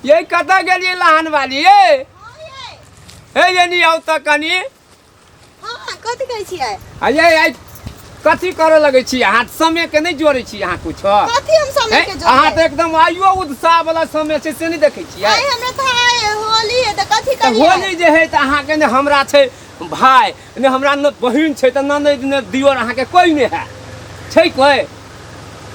ये कतऽ गेलियै लहान वाली ये हे ये नहीं आउ तऽ कनि हाँ कथी कहै छियै आ ये आइ कथी करऽ लगै छी अहाँ समयके नहि जोड़ै छी अहाँ कुछो कथी हम समय के जोड़बै अहाँ तऽ एकदम आइयो उत्साह वाला समय छै से नहि देखै छियै आइ हमरा तऽ आइ होली है तऽ कथी तऽ करियै होली जे है तऽ अहाँके ने हमरा छै भाय ने हमरा ने बहिन छै तऽ ननैद ने दियोर अहाँके कोइ नहि है छै कोइ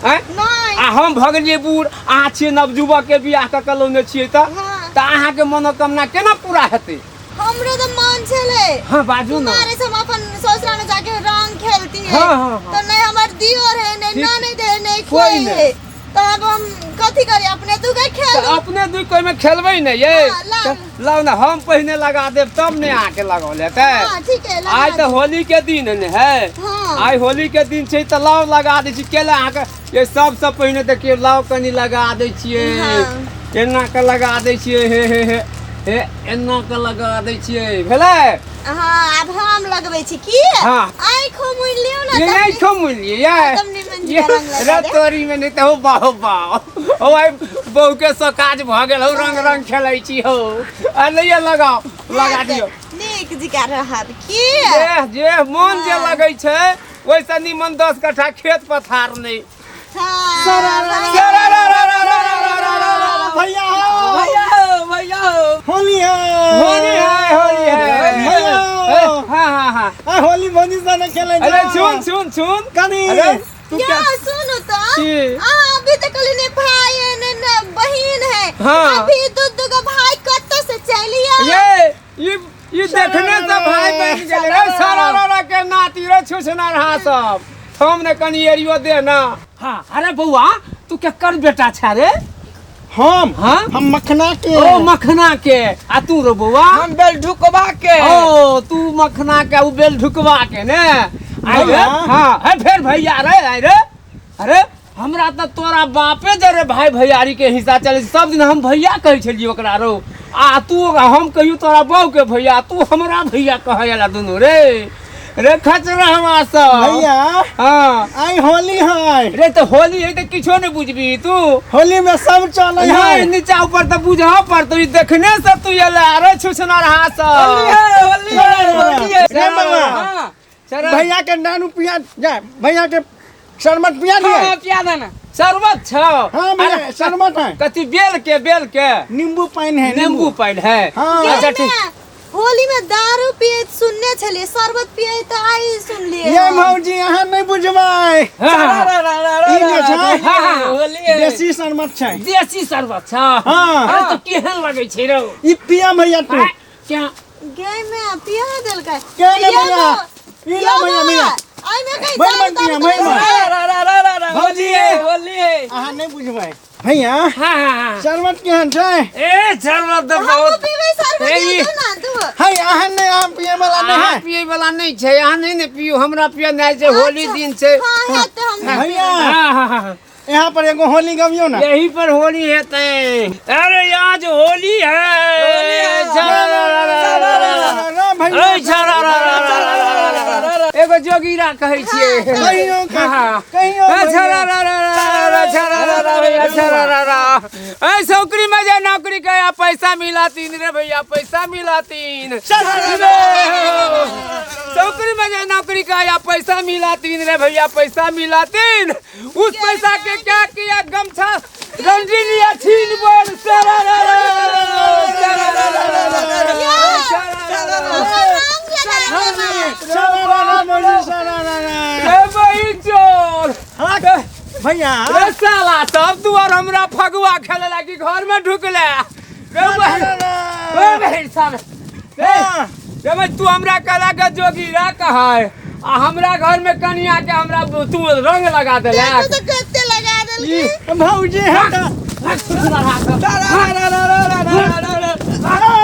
आँय नहि आ हम भऽ गेलियै बूढ़ अहाँ छियै नवयुवकके बियाह कऽ के लौने छियै तऽ हाँ। तऽ अहाँके मनोकामना केना पूरा हेतै हमरो तऽ मन छलै हाँ बाजू ना कुमारे से हम अपन ससुरा में जाके रंग खेलती है हाँ, हाँ, हाँ। तो नहीं हमर दियोर है नहीं ठीक। ननद है नहीं कोई कोई नहीं। है तो अब हम कथी करी अपने तू के तऽ खेल अपने दुई कोइ में खेलबै ने ये हाँ, लाउ। तऽ लाउ ने हम पहिने लगा देब तब ने अहाँके लगाओल हेतै हाँ ठीक है लगा आइ तऽ दे। होली के दिन ने है हाँ। आइ होली के दिन छै तऽ लाउ लगा दै छी केला अहाँके ये सबसँ पहिने देखियौ लाउ कनि लगा दै छियै हाँ। एना कऽ लगा दै छियै हे हे हे हे एना कऽ लगा दै छियै भेलै हाँ अब हम लगबै छी की हाँ। आँखो मुनि लियौ ने ये तब नहीं खो मुलियै तब निमन ये जी रंग लगा दे। रतोरी में नहीं तऽ हो बाहो बाहो हो आइ बहू के सकाज भऽ गेल हौ रंग रंग खेलै छी हौ आ नहीं लगाओ लगा दियौ नीक जिका रहत की जे जे मन जे लगै छै ओहिसँ निमन 10 कट्ठा खेत पथार नहि हाँ भैया हो भैया हो भैया हो होली है होली है होली है भैया हाँ हाँ हाँ आ होली भौजी सने खेलै अरे सुन सुन सुन कनी अरे तू क्या क्या सुनो तो की? अहाँ अभी तक कहली ने भाई है ने ने बहिन है हाँ। अभी दू दू गो भाई कतौ से चली आ ये देखने से भाई बन गेल रे सारा रा के नाती रे छुछना रहा सब हम ने कनी एरियो दे ना हाँ अरे बौआ तू केकर बेटा छा रे हम हाँ? हम मखना के ओ मखना के आ तू रो बौआ हम बेल ढुकबा के ओ तू मखना के उ बेल ढुकवा के ने आइ रे भैया। हाँ है फेर भैया रे आइ रे अरे हमरा तऽ तोरा बापे जरे भाई भैयारी के हिस्सा चले सब दिन हम भैया कहै छलियै ओकरा रो आ तू हम कहियो तोरा बहू के भैया तू हमरा भैया कहै ला दुनू रे रे खचरा हमरा सब भैया हाँ आई होली है रे तऽ होली है तऽ किछो नहि बुझबी तू होली में सब चले नहीं है नीचा ऊपर तऽ बुझऽ पड़तौ ई देखने से तू एला अरे छुछना रहा होली सब है होली है होली है रे बाबा हाँ चल भैया के नानू पिया जा भैया के शरबत पिया हाँ दिए पिया देना शरबत छौ हाँ भैया अरे, शरबत है कथी बेल के बेल के नींबू पानी है नींबू पानि है हाँ। अच्छा ठीक होली में दारू पिए सुनने छलिए शरबत पिए तऽ आई सुनलिए ये भौजी अहाँ नहीं बुझबै हाँ, हाँ, हाँ। ई जे छै हाँ, हाँ। होली है देसी शरबत छै देसी शरबत छौ हाँ। अरे तो केहन लगै छै रौ ई पिया भैया तू आँय, क्या गे में पिया देलकै के ले भैया ई ला भैया भैया आई में कहीं भैया, दारू भैया, तारू भैया। तऽ- रा रा रा रा रा भौजी। होली है होली है अहाँ नहीं बुझबै भैया हाँ हाँ हाँ शरबत केहन छै ए शरबत तऽ हमहूँ बहुत पीबै शरबत ए, ई- दे ना तू है अहाँ नहीं अहाँ पिए वाला नहीं अहाँ है पियै वाला नहि छै अहाँ नहि ने पियू हमरा पियै नहि छै होली दिन छै हाँ है तो हम भैया हाँ हाँ हाँ यहाँ पर एगो होली गबियो ना यही पर होली हेतै अरे आज होली है होली है। रा भैया ए, छरा, रा, रा, रा, रा, रा, रा, रा, रा। एगो जोगीरा कहै छियै कहियो हाँ। कहियो ए, छरा, रा, रा, रा, रा, छरा, रा, रा, भैया, छरा, रा, रा। ए, नौकरी में जे नौकरी गया पैसा मिला तीन रे भैया पैसा मिला तीन रे, नौकरी में जे नौकरी गया पैसा मिला तीन रे भैया पैसा मिला तीन उस पैसा के क्या किया गमछा रंजी लिया छीन बोल सरा रा रा रा रा रा रा रा रा रा रा रंग लगा देबै। सरा रा भौजी सरा रा रा रे बहिन चोर हाँ, भैया रे साला सब तू और हमरा फगुआ खेले लागी घर में ढुकले रे बहिन रे बहिन साला रे रे भाई तू हमरा कहला के जोगीरा कहै आ हमरा घर में कनिया के हमरा तू रंग लगा देला देखू तऽ कते लगा देलकै भौजी है तऽ रा रा रा रा रा रा रा रा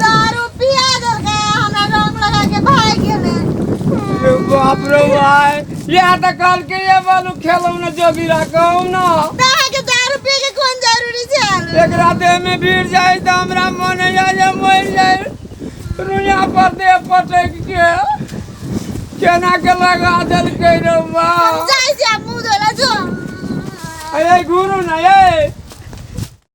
दारू पिया देलकै हमरा रंग लगा के भागि गेलै रे बाप रे भाई यह तऽ कहल के ये बालू खेलौ न जोगीरा कहू न तऽ अहाँके दारू पिए के कोन जरूरी छल एकरा देह में भीड़ जाय तऽ हमरा मन होइया जे मरि जाय रुइया पर देह पटक के केना के लगा देलकै रे बा जाइ छी आब मुँह धोला जो अरे घुरू ना ये